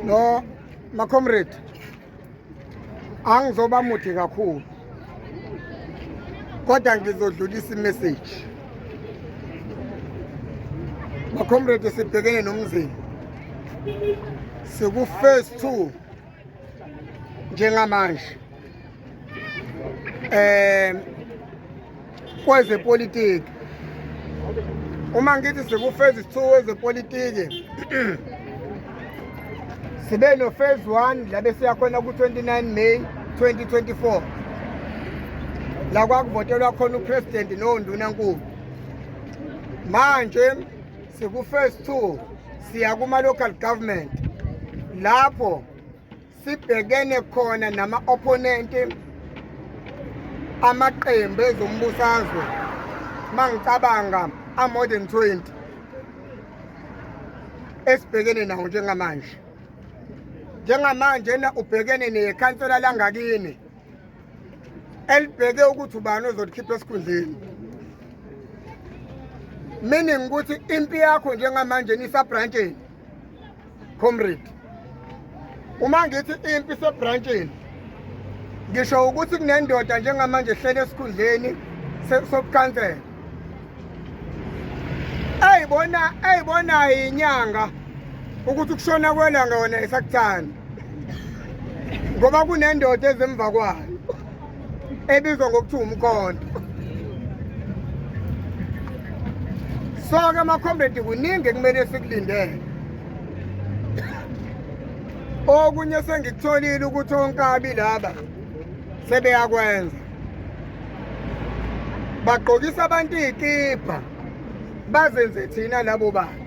No, ma-comrade, angizoba mude kakhulu kodwa ngizodlulisa imessage. Ma-comrade, sibhekene nomzimba, siku-phase 2 njengamanje kwezepolitiki. Uma ngithi siku-phase 2 wezepolitiki, sibe no phase 1 la besiya khona ku-29 May 2024, la kwakuvotelwa khona upresident nondunankulu. Manje siku-phase 2, siya kuma-local government lapho sibhekene khona nama-opponent amaqembu ezombusazwe, mangicabanga a-more than 20 esibhekene nawo njengamanje. Njengamanje na ubhekene nekhansela langakini elibheke ukuthi ubani ozolikhipha esikhundleni, meaning ukuthi impi yakho njengamanje nisabhrantsheni, comrade. Uma ngithi impi sebrantsheni, ngisho ukuthi kunendoda njengamanje ehlele esikhundleni sobukhansela eyibona eyibonayo inyanga ukuthi ukushona kwelanga wona isakuthanda, ngoba kunendoda ezemva kwayo ebizwa ngokuthiwa umkhonto. So-ke, ama-comrade, kuningi ekumele sikulindele. Okunye sengikutholile ukuthi onkabi laba sebeyakwenza, bagqokisa abantu iy'kibha, bazenze thina labo bantu.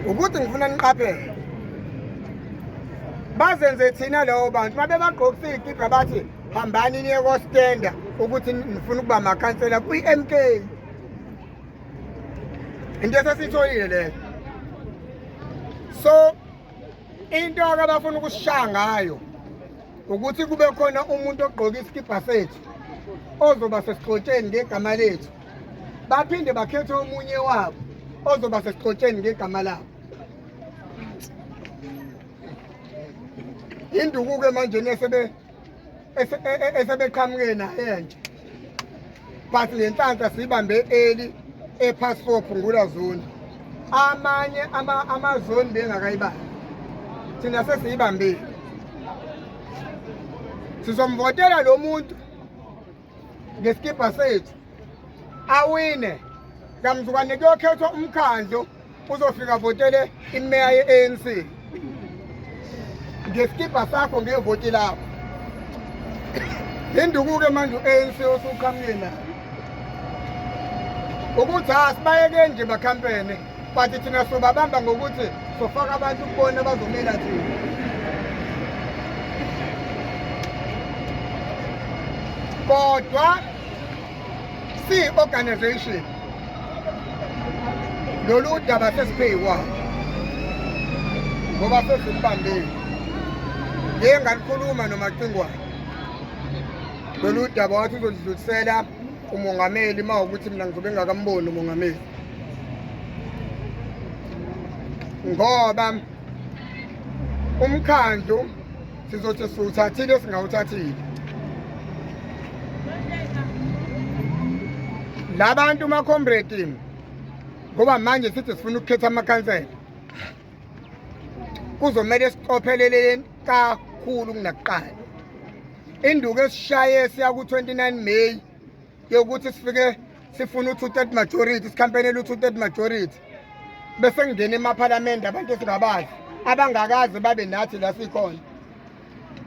Ukuthi ngifuna niqaphele, bazenze thina labo bantu babe bagqokisa iy'kibha, bathi hambani niye kostenda ukuthi nifuna ukuba amakhansela kwi-MK. Into esesiyitholile leyo. So into abafuna ukusishaya ngayo ukuthi kube khona umuntu ogqoka isikibha sethu ozoba sesixotsheni ngegama lethu, baphinde bakhethe omunye wabo ozoba sesixotsheni ngegama labo. Induku-ke manje nesebe esebeqhamuke naye nje, but le nhlanhla siyibambe early e-Pass 4 Phungula zone. Amanye amazoni bengakayibambi, thina sesiyibambile. Sizomvotela lo muntu ngesikibha sethu, awine. Kamzukwane kuyokhethwa umkhandlu, uzofika votele imeya ye-ANC ngesikibha sakho, ngevoti lakho. Induku-ke manje u-ANC osuqhamuke nayo ukuthi ha sibayeke nje bakhampene, but thina sobabamba ngokuthi sofaka abantu kubona bazomela thina. Kodwa si-organization, lolu daba sesiphekwa ngoba sesilibambile. Ngeke ngalikhuluma nomacingwane lolu daba, wathi uzolidlulisela umongameli uma ukuthi mina ngizobe ngingakamboni umongameli, ngoba umkhandlu sizothi siwuthathile singawuthathile labantu, ma-comrade, ngoba manje sithi sifuna ukukhetha amakhansela, kuzomele siqophelele kakhulu kunakuqala. Induku esishaye siya ku-29 May yokuthi sifike sifuna u-2/3 majority, sikhampenele u-2/3 majority, bese kungena emaphalamende abantu esingabazi, abangakaze babe nathi la sikhona,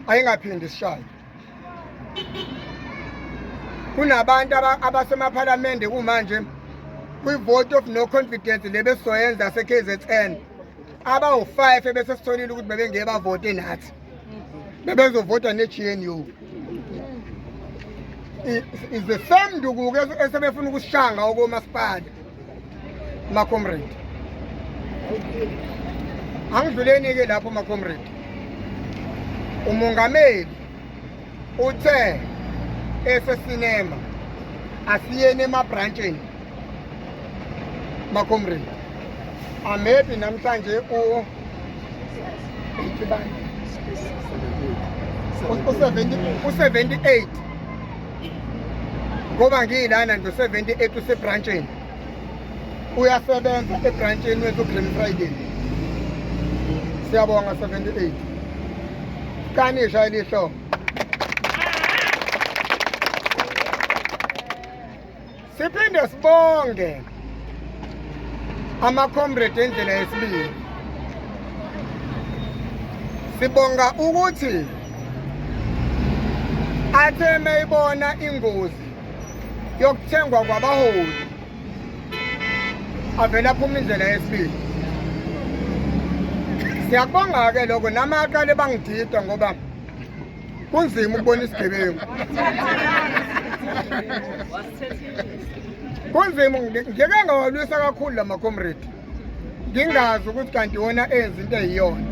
ayingaphindi sishaye. Kunabantu abasemaphalamende kumanje, kwi-vote of no confidence le besizoyenza se-KZN, abawu-5 ebese sitholile ukuthi bebengeke bavote nathi, bebezovota ne-GNU. Is the same ndukuke esebefuna ukusishanga okomasipala, ma-comrade. Angidluleni-ke lapho, ma-comrade. Umongameli uthe esesinema asiyeni emabrantsheni, ma-comrade. I'm happy namhlanje. 80 bani? U-78 ngoba ngiyilana nje u-78 usebrantshini, uyasebenza ebrantshini wethu Green Friday. Siyabonga 78. Kani ishayela ihlo. Siphinde sibonge ama-comrade endlela yesibili. Sibonga ukuthi athe meyibona ingozi yokuthengwa kwabaholi avele aphuma indlela yesibili. Siyakubonga-ke lokho, nami aqale bangidida ngoba kunzima ukubona isigebengu, kunzima. Ngike ngawalwisa kakhulu la macomrade, ngingazi ukuthi kanti wona enza into eyiyona.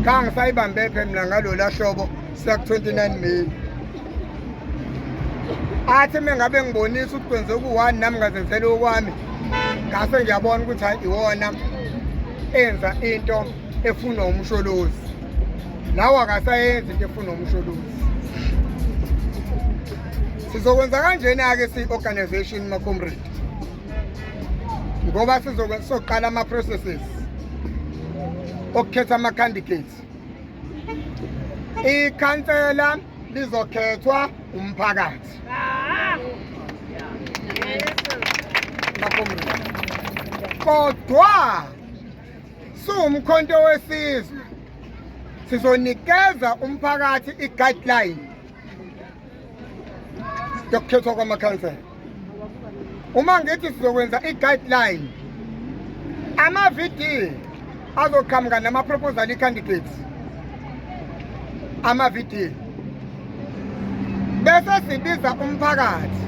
Kangisayibambe phe mina ngalola hlobo siya ku-29 May. Athi mengabe ngibonisa ukuthi kwenzeka u-one, nami ngazenzela okwami, ngase ngiyabona ukuthi hayi, iwona enza into efunwa uMsholozi. Lawo akasayenzi into efunwa uMsholozi. Sizokwenza kanjena-ke siyi-organization, ma-comrade, ngoba sizoqala ama-processes okukhetha ama-candidates. Ikhansela lizokhethwa umphakathi, ma-comrade, kodwa siwuMkhonto weSizwe sizonikeza umphakathi i-guideline yokukhethwa kwamakhansela. Uma ngithi sizokwenza i-guideline, ama-VD azoqhamuka nama-proposal i-candidates, ama-VD, bese sibiza umphakathi,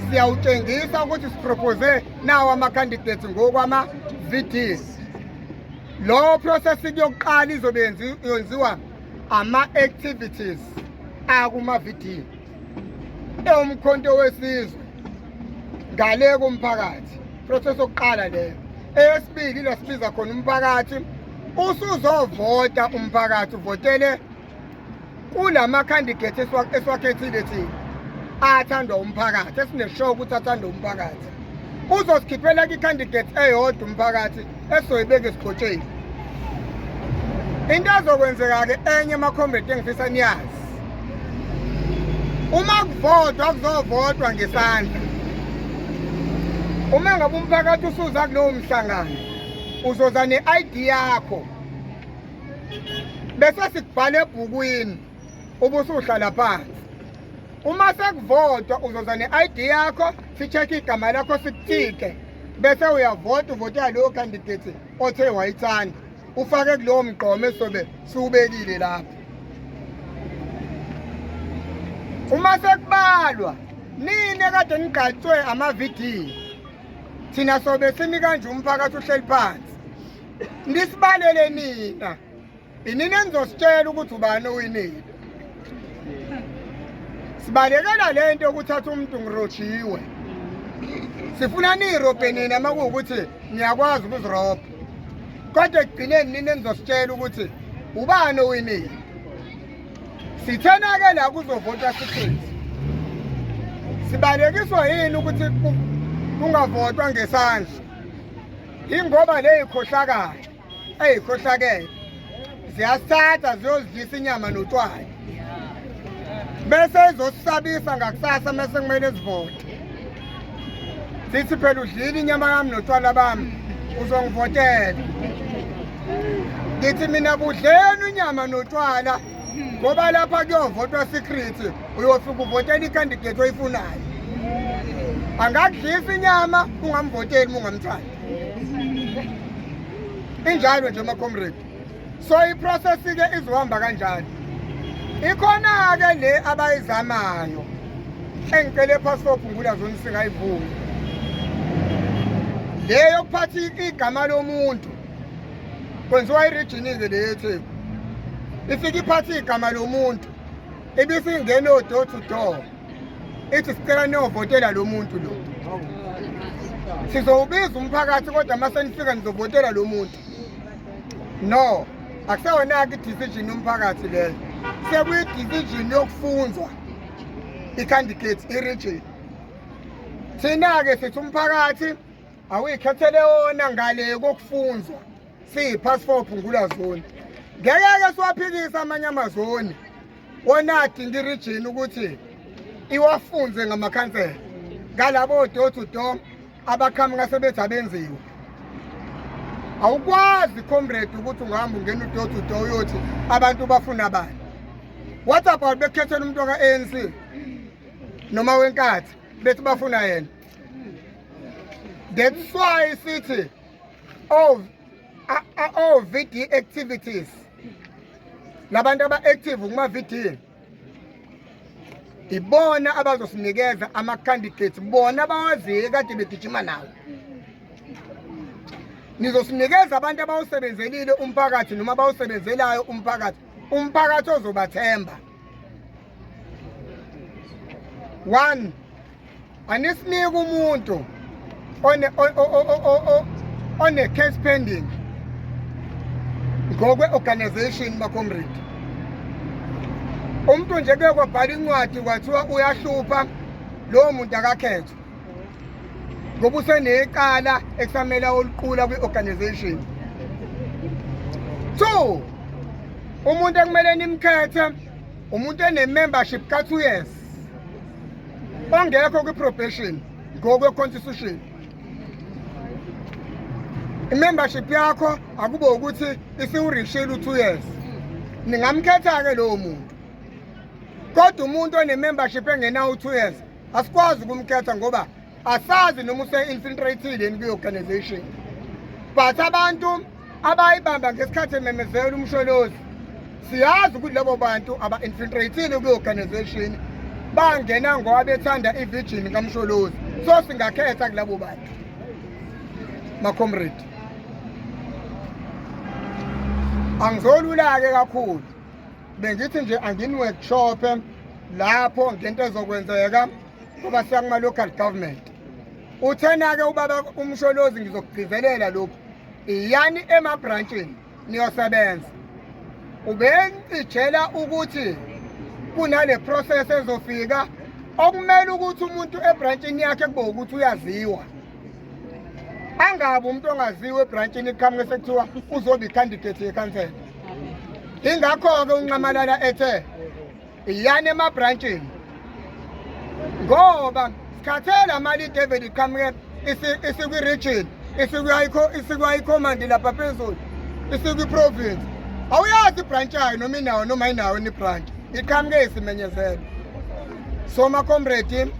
siyawutshengisa ukuthi sipropose nawo ama-candidates ngokwama-VD. Lo process kuyokuqala izobe yenziwa ama-activities akuma-VD ewuMkhonto weSizwe ngale komphakathi. Process yokuqala leyo. Eyesibili la sibiza khona umphakathi, usuzovota, umphakathi uvotele kulama candidates esiwakhethile thina athandwa umphakathi, esineshow ukuthi athandwa umphakathi. Uzosikhiphela kwi-candidate eyodwa umphakathi esizoyibeka esigxotsheni. Into ezokwenzeka-ke enye, ama-comrade, engifisa niyazi, uma kuvotwa kuzovotwa ngesandla. Uma ngabe umphakathi usuza kulowo mhlangano, uzoza ne-ID yakho, bese sikubhala ebhukwini, ubusuhlala phansi. Uma sekuvotwa uzoza ne-ID yakho, si-check igama lakho, sikuthike, bese uyavota, uvotela leyo candidate othe wayithanda, ufake kulowo mgqomo esobe siwubekile lapho. Uma sekubalwa, nini kade nigqatshwe ama-VD, thina sobe simi kanje, umphakathi uhleli phansi, nisibalele nina, inini enizositshela ukuthi ubani owinile. Sibalekela le nto yokuthatha umuntu ngirojiwe. Sifuna niyirobhe nina uma kuwukuthi niyakwazi ukuzirobha, kodwa ekugcineni nini enizositshela ukuthi ubani owinile. Sithena-ke la kuzovotwa secret. Sibalekiswa yini ukuthi kungavotwa ngesandla? Ingoba le ikhohlakala, eyikhohlakele ziyasithatha ziyozidlisa inyama notshwala, bese izosisabisa ngakusasa mase kumele sivote. Sithi phela udlile inyama yami notshwala bami, uzongivotela. Ngithi mina budleni inyama notshwala, ngoba lapha kuyovotwa secret, uyofika uvotela i-candidate oyifunayo. Angakudlisa inyama, ungamvoteli uma ungamthandi. Injalo nje, ma-comrade. So i-process-ke izohamba kanjalo. Ikhona-ke le abayizamayo engicele phasi Phungula zona singayivumi, le yokuphatha igama lomuntu. Kwenziwa i-region-ke le yeTheku, ifike iphathe igama lomuntu, ibisingena o-door to door, ithi sicela niyovotela lo muntu lo. Sizowubiza umphakathi, kodwa uma senifika nizovotela lo muntu. No, akusewona-ke i-decision yomphakathi leyo, sekuyi-decision yokufunzwa i-candidate i-region. Thina-ke sithi umphakathi awuyikhethele wona ngale kokufunzwa, siyi-pass for Phungula zone. Ngeke-ke siwaphikise amanye amazoni wona adinga i-region ukuthi iwafunze ngamakhansela ngalabo door to door abaqhamuka sebethi abenziwe. Awukwazi comrade ukuthi ungahamba ungena u-door to door uyothi abantu bafuna bani. What about bekhethela umuntu waka-ANC noma wenkathi bethi bafuna yena? That's why sithi all VD activities, labantu aba-active kuma-VD ibona abazosinikeza ama-candidates, bona abawaziyo kade begijima nawo. Nizosinikeza abantu abawusebenzelile umphakathi noma abawusebenzelayo umphakathi, umphakathi ozobathemba. One, anisinike umuntu one case pending ngokwe-organization ma-comrade. Umuntu nje kuye kwabhala incwadi kwathiwa uyahlupha, lowo muntu akakhethwa ngoba usenecala ekusamele oluqula kwi-organization. Two, umuntu ekumele nimkhethe umuntu ene-membership ka-2 years ongekho kwi-probation ngokwe-constitution. I-membership yakho akube ukuthi isiwurishile u-2 years, ningamkhetha-ke lowo muntu. Kodwa umuntu one-membership engenawo u-2 years asikwazi ukumkhetha ngoba asazi noma use-infiltrated yini kwi-organization. But abantu abayibamba ngesikhathi ememezela uMsholozi, siyazi ukuthi labo bantu aba-infiltratile kwi-organization, bangena ngoba bethanda i-vision kaMsholozi, so singakhetha kulabo bantu. Ma-comrade, angizolula-ke kakhulu, bengithi nje angini-workshop lapho ngento ezokwenzeka ngoba siya kuma-local government. Uthena-ke ubaba uMsholozi, ngizokugcizelela lokhu, iyani emabrantshini niyosebenza. Ubencijela ukuthi kunale process ezofika okumele ukuthi umuntu ebrantshini yakhe kube ukuthi uyaziwa, angabi umuntu ongaziwa ebrantshini iqhamuke sekuthiwa uzoba i-candidate yekhansela. Ingakho-ke uNxamalala ethe iyani emabrantshini ngoba sikhathele amalidi evele iqhamuke isikwi-region, isikwi-high command lapha phezulu, isikwi-province, awuyazi ibranch yayo noma inawo noma ayinawo ni-branch, iqhamuke isimenyezelo. So ma-comrade,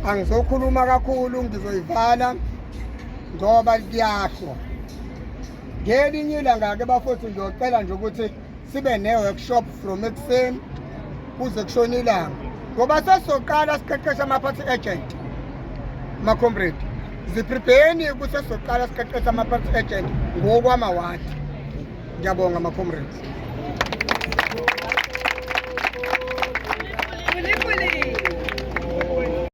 angizokhuluma kakhulu, ngizoyivala ngoba kuyahlwa. Ngelinye ilanga-ke bafowethu ngiyocela nje ukuthi sibe ne-workshop from ekuseni kuze kushone ilanga ngoba sesizoqala siqeqesha ama-party agent. Ma-comrade, ziprepare ukuthi sesizoqala siqeqesha ama-party agent ngokwamawadi. Ngiyabonga ma-comrades. Puli puli.